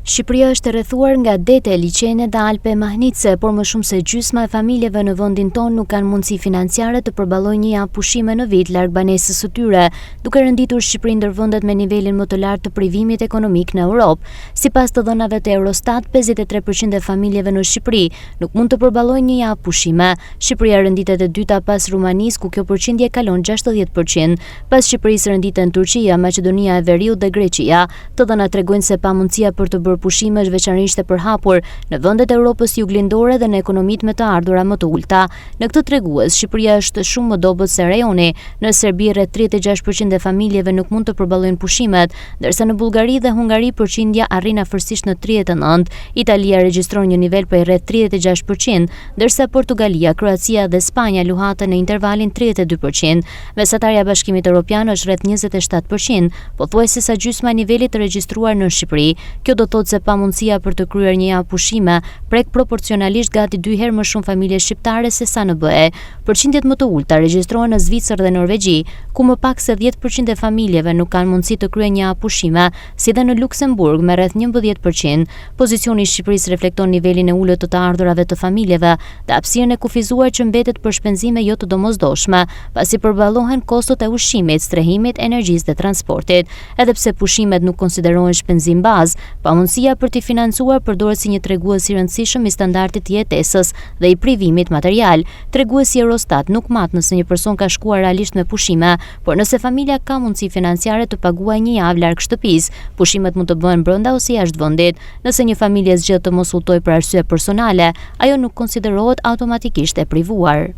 Shqipëria është e rrethuar nga dete, liqene dhe alpe mahnitëse, por më shumë se gjysma e familjeve në vendin tonë nuk kanë mundësi financiare të përballojnë një javë pushime në vit larg banesës së tyre, duke renditur Shqipërinë ndër vendet me nivelin më të lartë të privimit ekonomik në Europë. Sipas të dhënave të Eurostat, 53% e familjeve në Shqipëri nuk mund të përballojnë një javë pushime. Shqipëria renditet e dyta pas Rumanisë, ku kjo përqindje kalon 60%. Pas Shqipërisë renditen Turqia, Maqedonia e Veriut dhe Greqia. Të dhënat tregojnë se pamundësia për të bërë pushime është veçanërisht e përhapur në vendet e Europës Juglindore dhe në ekonomitë me të ardhura më të ulëta. Në këtë tregues, Shqipëria është shumë më dobët se rajoni. Në Serbi rreth 36% e familjeve nuk mund të përballojnë pushimet, ndërsa në Bullgari dhe Hungari përqindja arrin afërsisht në 39. Italia regjistron një nivel prej rreth 36%, ndërsa Portugalia, Kroacia dhe Spanja luhaten në intervalin 32%. Mesatarja e Bashkimit Europian është rreth 27%, pothuajse sa gjysma e nivelit të regjistruar në Shqipëri. Kjo do të thotë se pamundësia për të kryer një javë pushime prek proporcionalisht gati dy herë më shumë familje shqiptare se sa në BE. Përqindjet më të ulëta regjistrohen në Zvicër dhe Norvegji, ku më pak se 10% e familjeve nuk kanë mundësi të kryejnë një javë pushime, si dhe në Luksemburg me rreth 11%. Pozicioni i Shqipërisë reflekton nivelin e ulët të të ardhurave të familjeve dhe hapësirën e kufizuar që mbetet për shpenzime jo të domosdoshme, pasi përballohen kostot e ushqimit, strehimit, energjisë dhe transportit. Edhe pse pushimet nuk konsiderohen shpenzim bazë, pamundësia për t'i financuar përdoret si një tregues i rëndësishëm i standardit të jetesës dhe i privimit material. Treguesi Eurostat nuk mat nëse një person ka shkuar realisht me pushime, por nëse familja ka mundësi financiare të paguajë një javë larg shtëpisë, pushimet mund të bëhen brenda ose jashtë vendit. Nëse një familje zgjedh të mos udhëtojë për arsye personale, ajo nuk konsiderohet automatikisht e privuar.